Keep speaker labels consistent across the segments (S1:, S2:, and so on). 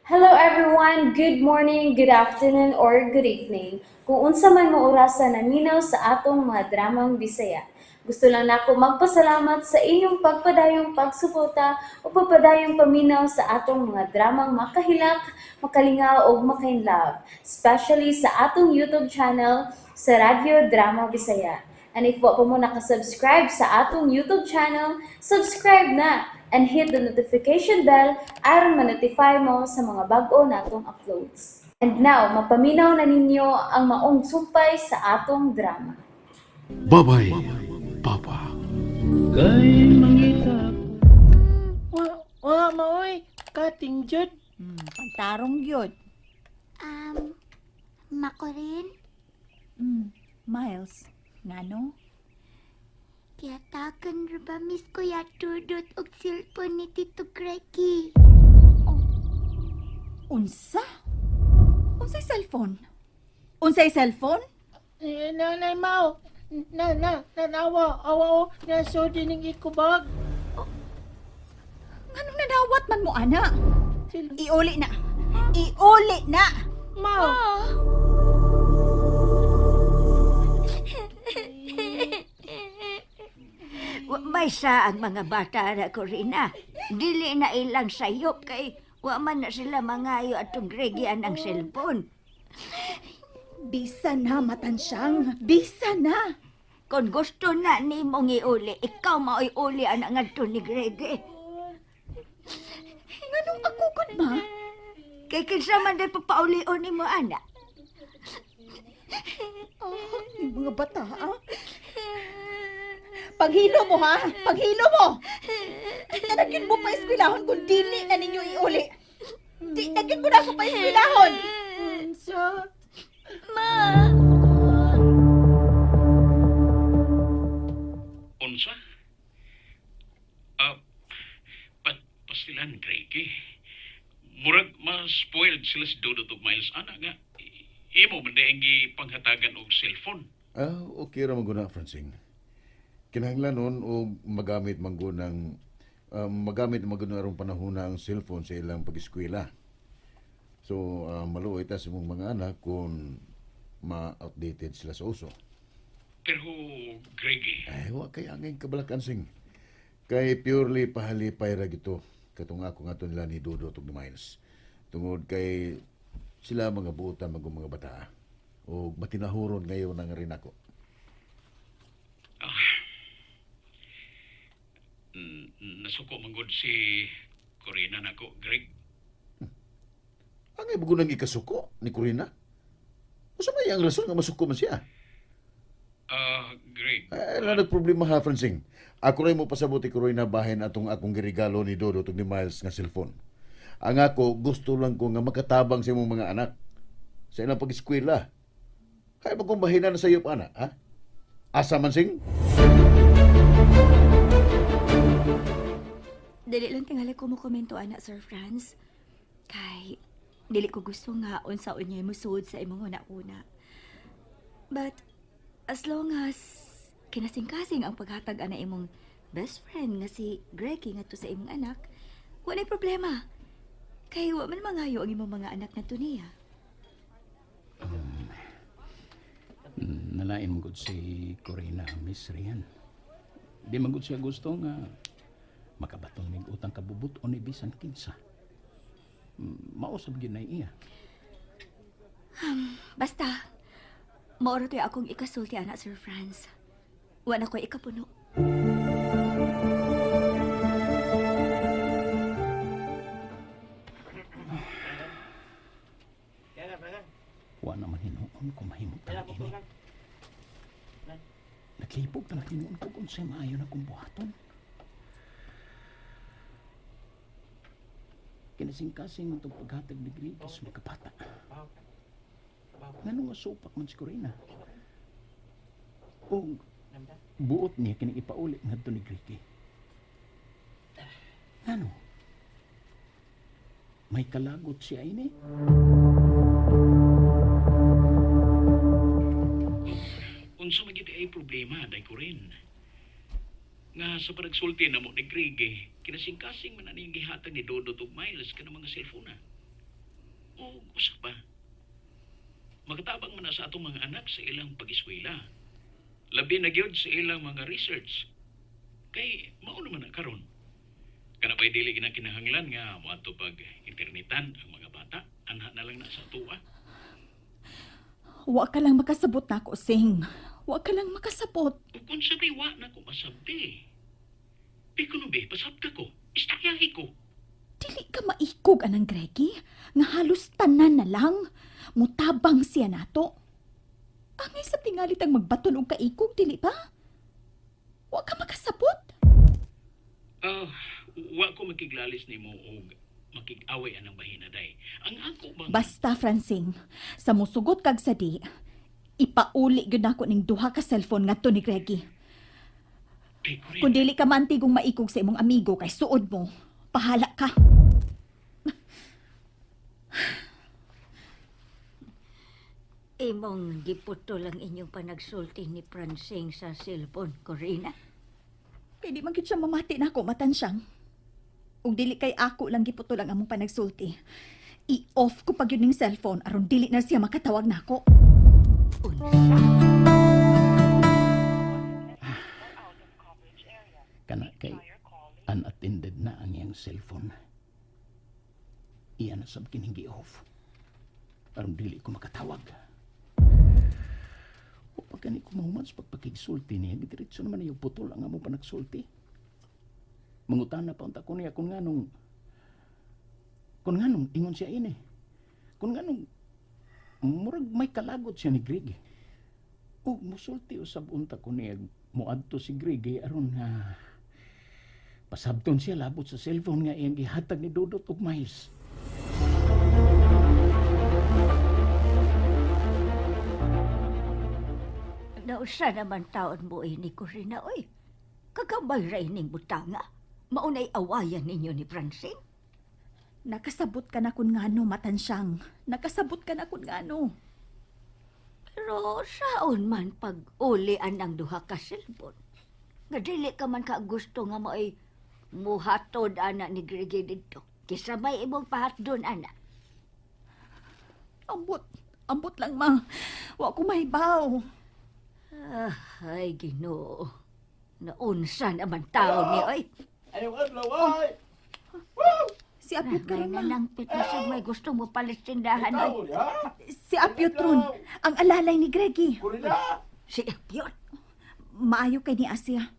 S1: Hello everyone! Good morning, good afternoon, or good evening. Kung unsa man mo orasa naminaw sa atong mga dramang Bisaya. Gusto lang nako magpasalamat sa inyong pagpadayong pagsuporta o pagpadayong paminaw sa atong mga dramang makahilak, makalingaw ug makainlove, especially sa atong YouTube channel sa Radyo Drama Bisaya. And if wa pa mo nakasubscribe sa atong YouTube channel, subscribe na and hit the notification bell aron ma-notify mo sa mga bag-o natong uploads. And now, mapaminaw na ninyo ang maong sumpay sa atong drama.
S2: Bye-bye, Papa.
S3: Kay mangita
S4: Wa, wa maoy, kating jud.
S5: Pantarong yun.
S6: Makorin,
S5: Miles, ngano?
S6: Kiyatakan ra ba miss ko ya tudot og cellphone ni Tito Greggy?
S5: Unsa? Unsay cellphone? Unsay cellphone?
S4: Eh, nanay mao. Na na nanawa awa o na so dining ikubag.
S5: Nganong nanawat man mo, ana?
S4: Sil
S5: Iuli na. Iuli na!
S4: mao.
S7: Wa may sa ang mga bata na Corina. Dili na ilang sayop kay wa man na sila mangayo atong gregian ang cellphone.
S5: Bisa na, matansyang. Bisa na.
S7: Kung gusto na nimong iuli, ikaw maoy uli ang ngadto ni Grege.
S5: Nganong ako gud ma?
S7: Kay kinsa man day papaulion nimo ana.
S5: Yung mga bata, ah. Paghilo mo, ha? Paghilo mo! Nanagin mo pa eskwelahon kung dili na ninyo iuli. Di, nagyan mo na ako pa eskwelahon!
S4: Unsa?
S3: Unsa? Ah, pastilan Greg. Murag mas spoiled sila si Dudot ug Miles ana nga. Imo man ang gipanghatagan og cellphone.
S2: Ah, okay ra man guna, Francine. Kinahanglan nun og magamit man gud ng magamit man gud arong panahon na ang cellphone sa ilang pag-eskwela. So, maluoy ta sa imong mga anak kung ma-outdated sila sa uso.
S3: Pero Greg,
S2: Ay, wa kay angin kabalakan sing. Kay purely pahalipay ra gito katong ako nga nila ni Dodo ug ni Miles. Tungod kay sila mga buotan magong mga bata. O matinahuron ngayon ang rin ako.
S3: Nasuko man gud si Corina nako, Greg.
S2: Ang ibugo ng ikasuko ni Corina. Usa may ang rason nga masuko man siya?
S3: Ah, Greg.
S2: Ay, wala nagproblema ha, Francing. Ako rin mo pasabot ni Corina bahin atong akong girigalo ni Dodo ug ni Miles nga cellphone. Ang ako, gusto lang ko nga makatabang sa imong mga anak sa ilang pag-eskwela. Kaya ba kung bahina na sa iyo pa, anak, ha? Asa man sing?
S8: Dili lang tingali ko mo komento ana, Sir Franz. Kay dili ko gusto nga unsa unyay musuod sa imong una-una. But as long as kinasingkasing ang paghatag ana imong best friend nga si Greggy ngadto sa imong anak, walay problema. Kay wa man mangayo ang imong mga anak ngadto niya.
S3: Nalain mo gud si Corina, Miss Rian. Di man gud siya gusto nga makabaton mig utang kabubut o ni bisan kinsa. Mausab gyud na iya.
S8: Basta maoro to'y akong ikasulti ana, Sir Franz. Wa na ko'y ikapuno.
S3: Wa naman hinuon ko mahimutang ini. Naglibog talaga hinuon ko kung sa'y maayo na kong buhaton. Kinasingkasing man itong paghatag ni Greg sa mga bata. Ngano nga supak man si Corina? O buot niya kini ipauli ngadto ni Greg. Ngano? May kalagot siya ini. Unsa man gyud ay problema day ko rin. Nga sa panagsulti na mo ni Greg, kinasingkasing man ani gihatag ni Dodo ug Miles kanang mga cellphone na. O usa pa. Makatabang man na sa atong mga anak sa ilang pag-eskwela. Labi na gyud sa ilang mga research. Kay mao naman na karon. Kana pa'y dili ginakinahanglan nga moadto pag internetan ang mga bata, anha na lang na sa tuwa.
S5: Wa ka lang makasabot nako, Sing. Wa ka lang makasabot.
S3: Ug unsa may wa na ko masabti. Biko no be, pasabta ko. Istoryahi ko.
S5: Dili ka maikog anang Greggy nga halos tanan na lang. Mutabang siya nato. Angay sa tingalit ang magbaton og kaikog, dili ba? Wa ka makasabot.
S3: Ah, wa ko makiglalis nimo og makig-away anang bahina day. Ang ako bang
S5: Basta, Francing, sa musugot kag sa di, ipauli gyud nako ning duha ka cellphone ngadto ni Greggy.
S3: Day, Corinne.
S5: Kung dili ka mantigong maikog sa imong amigo kay suod mo, pahala ka.
S7: Imong giputol ang inyong panagsulti ni Francing sa cellphone, Corina.
S5: Kay di man gyud siya mamati nako matansyang. Ug dili kay ako lang giputol ang among panagsulti. I-off ko pag yun ning cellphone aron dili na siya makatawag nako.
S7: Unsa?
S9: Kana kay unattended na ang iyang cellphone. Iya na sab kining gi-off. Aron dili ko makatawag. O pag gani ko mahuman sa pagpakigsulti niya, gidiretso naman yung putol ang among panagsulti. Mangutana pa unta ko niya kung nganong ingon siya ini. Kung nganong murag may kalagot siya ni Greg. O musulti usab unta ko niya moadto si Greg eh, aron nga pasabton siya labot sa cellphone nga iyang gihatag ni Dudot og Miles.
S7: Nausa naman taon mo ini, Corina, oy. Kagamay ra ining butanga. Maunay awayan ninyo ni Francine.
S5: Nakasabot ka na kun ngano matansyang. Nakasabot ka na kun ngano.
S7: Pero saon man pag ulian ang duha ka cellphone. Nga dili ka man ka gusto nga maoy muhatod ana ni Greg didto. Kisa may imong pahatdon ana.
S5: Ambot. Ambot lang ma. Wa ko mahibaw.
S7: Ah, ay Ginoo. Naunsa naman taon ni oy.
S5: Si Apyot
S7: May
S5: karon ma.
S7: nanangpit na siya may gusto mo palit tindahan oy.
S5: Si Apyot ron. Ang alalay ni Greggy.
S7: Si Apyot.
S5: Maayo kay ni Asia.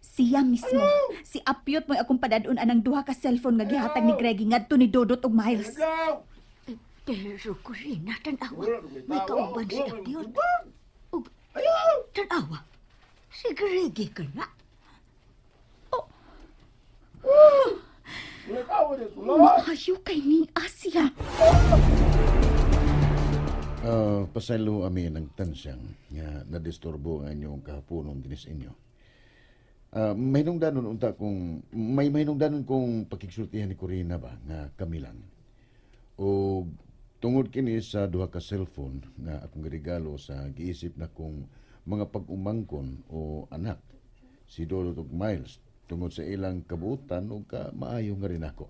S5: Siya mismo. Si Apyot mo'y akong padadon anang duha ka cellphone nga gihatag ni Greggy ngadto ni Dodot ug Miles.
S7: Pero Corina, tanawa. May kauban si Apyot. Ug, tanawa. Si Gregi ka na.
S5: Maayo kay ni Asia.
S2: Ah, pasaylo ami ng tansyang nga nadisturbo ang inyong kahaponon dinis inyo. Ah, may hinungdanon unta kung may hinungdanon kong pakigsultihan ni Corina ba nga kami lang. O tungod kini sa duha ka cellphone nga akong giregalo sa giisip na kong mga pag-umangkon o anak si Dodot ug Miles tungod sa ilang kabuutan ug ka maayo nga rin ako.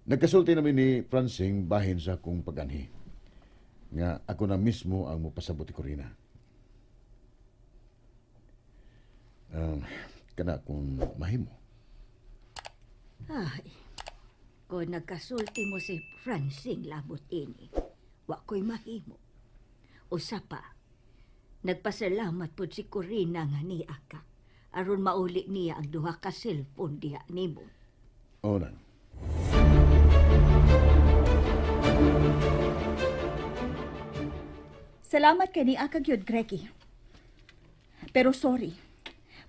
S2: Nagkasulti namin ni Francing bahin sa akong paganhi nga ako na mismo ang mopasabot ni Corina. Um, kana kung mahimo.
S7: Ay, kung nagkasulti mo si Francine labot ini, wa ko'y mahimo. Usa pa, nagpasalamat pod si Corina nga niya ka. Aron mauli niya ang duha ka cellphone diha nimo.
S2: Oo nang.
S5: Salamat kay ni Aka gyud, Greggy. Pero sorry.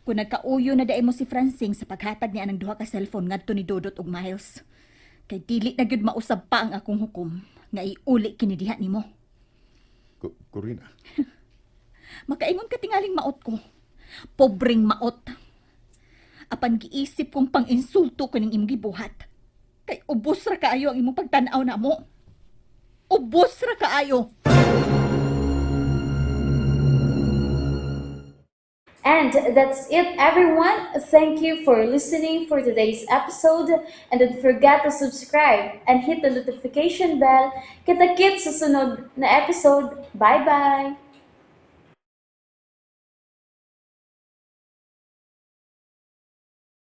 S5: Kung nagkauyo na daay mo si Francing sa paghatag niya ng duha ka cellphone ngadto ni Dodot ug Miles. Kay dili na gyud mausab pa ang akong hukom nga iuli kini diha nimo.
S2: Corina,
S5: Makaingon ka tingaling maot ko. Pobreng maot. Apan giisip kong pang-insulto ko ning imong gibuhat. Kay ubos ra kaayo ang imong pagtan-aw na mo. Ubos ra kaayo.
S1: And that's it, everyone. Thank you for listening for today's episode. And don't forget to subscribe and hit the notification bell. Kita-kits sa sunod na episode. Bye-bye!